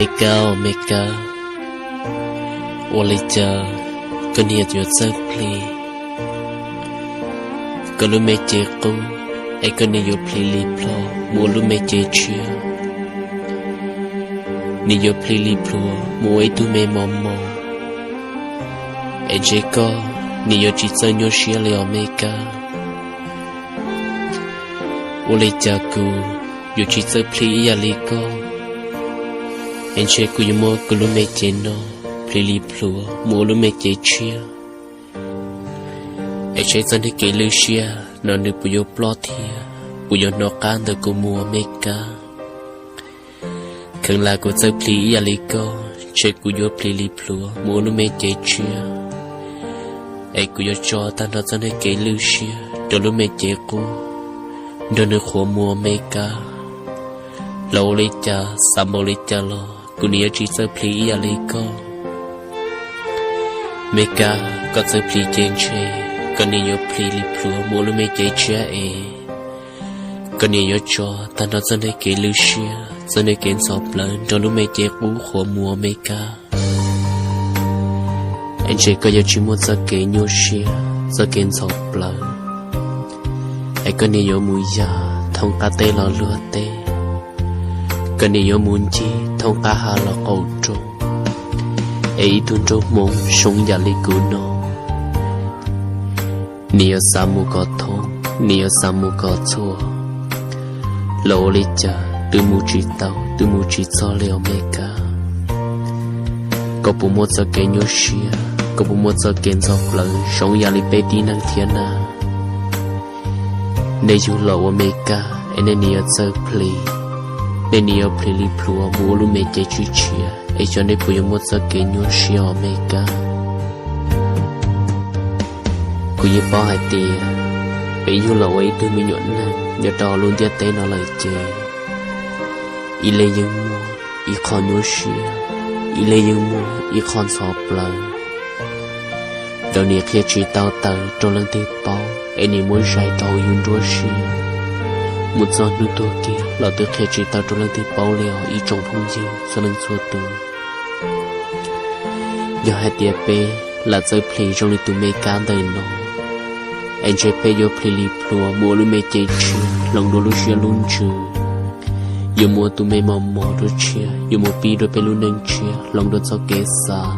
Me Kab, Me Kab, ua li cas koj niam yuav txawj plhis koj lub me cev qub, es koj niam yuav plhis li plhuav mus ua lub me cev tshiab, niam yuav plhis li plhuav mus ua ib tug me mos mos, es ntshe koj niam yuav tsis txawj nyuaj siab li os Me Kab. Ua li cas kuv yuav tsis txawj plhis ib yam li koj, es ntshe kuv yuav muab kuv lub me cev no plhis li plhuav mus ua lub me cev tshiab, es saib txoj niag kev lwj siab no nws puas yuav ploj thiab puas yuav hnov qab ntawm kuv mus os Me Kab. Kheev lam kuv txawj plhis ib yam li koj, ntshe kuv yuav plhis li plhuav mus ua lub me cev tshiab, es kuv yuav tso tag nrho txoj niag kev lwj siab rau lub me cev qub, nrog nws qhuav mus os Me Kab. Los ua li cas xav npaum li cas los kuv niam yuav tsis txawj plhis ib yam li koj. Me Kab, koj txawj plhis ces ntshe koj niam yuav plhis li plhuav mus ua lub me cev tshiab es koj niam yuav tso tag nrho txoj niag kev lwj siab, txoj niag kev ntxhov plawv nrog lub me cev qub qhuav mus os Me Kab. Es ntshe koj yuav tsis muaj txoj kev nyuaj siab, txoj kev ntxhov plawv, es koj niam yuav mus yam thoob qab teb los luag teb, koj niam yuav mus ncig thoob qab hav los qaum roob, es ib tug nraug Hmoob zoo yam li kuv no, niam yuav xav mus kom thoob, niam yuav xav mus kom txhua, los ua li cas twb mus tsis tau, twb mus tsis txog li os Me Kab. Koj puas muaj txoj kev nyuaj siab, koj puas muaj txoj kev ntxhov plawv zoo yam li peb tib neeg thiab na? Nej yug los ua Me Kab es nej niam yuav txawj plhis, nej niam yuav plhis li plhuav mus ua lub me cev tshiab tshiab, es xyov nej puas yuav muaj txoj kev nyuaj siab os Me Kab. Kuv yeej paub hais tias peb yug los ua ib tug me nyuam neeg nyob rau lub ntiaj teb no lawm ces ib leeg yeej muaj ib qho nyuaj siab, ib leeg yeej muaj ib qho ntxhov plawv. Txawm niam qhia tsis tau tawm rau leej twg paub es niam muab zais rau hauv yus nruab siab, mus txog hnub tuag kiag los twb qhia tsis tau rau leej twg paub li os ib tsoom phooj ywg txhua leej txhua tus. Yog hais tias peb lam txawj plhis zoo li tus Me Kab ntawm no, es ntshe peb yuav plhis li plhuav mus ua lub me cev tshiab hloov dua lub siab lub ntsws, yuav mus ua tus me mos mos dua tshiab, yuav mus pib dua peb lub neej tshiab hloov dua txoj kev xav,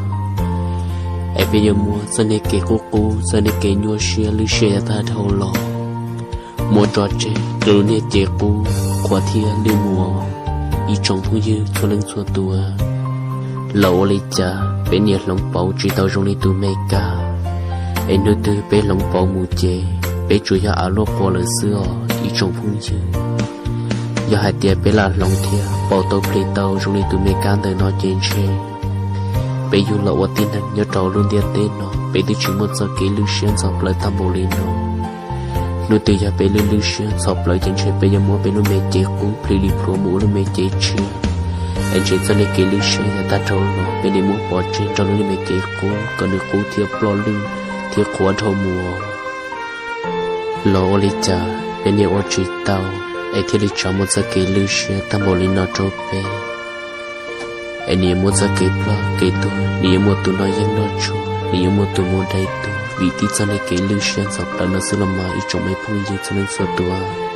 es peb yuav muab txoj niag kev qub qub, txoj niag kev nyuaj siab lwj siab yav tag dhau los muab tso tseg rau lub niag cev qub qhuav thiab lwj mus. Ib tsoom phooj ywg txhua leej txhua tus, los ua li cas peb niam hloov pauv tsis tau zoo li tus Me Kab, es hnub twg peb hloov pauv mus ces peb tsuas yog av luaj qua lawm xwb os ib tsoom phooj ywg. Yog hais tias peb lam hloov thiab pauv tau plhis tau zoo li tus Me Kab ntawm no ces ntshe peb yug los ua tib neeg nyob rau lub ntiaj teb no peb twb tsis muaj txoj kev lwj siab ntxhov plawv tag npaum li no. Hnub twg yog peb lwj lwj siab ntxhov plawv ces ntshe peb yuav muab peb lub me cev qub plhis li plhuav mus ua lub me cev tshiab, es ntshe txoj niag kev lwj siab yav tag dhau los peb niam muab pov tseg nrog lub niag me cev qub kom nws qub thiab ploj lwj thiab qhuav dhau mus. Los ua li cas peb niam ua tsis tau es thiaj li tso muaj txoj kev lwj siab tag npaum li no rau peb, es nws yuav muaj txoj kev ploj kev tuag, nws yuav muaj tus noj yeeb noj tshuaj, nws yuav muaj tus mus dai tuag vim tib txoj niag kev lwj siab ntxhov plawv no xwb los mas ib tsoom me phooj ywg txhua leej txhua tus.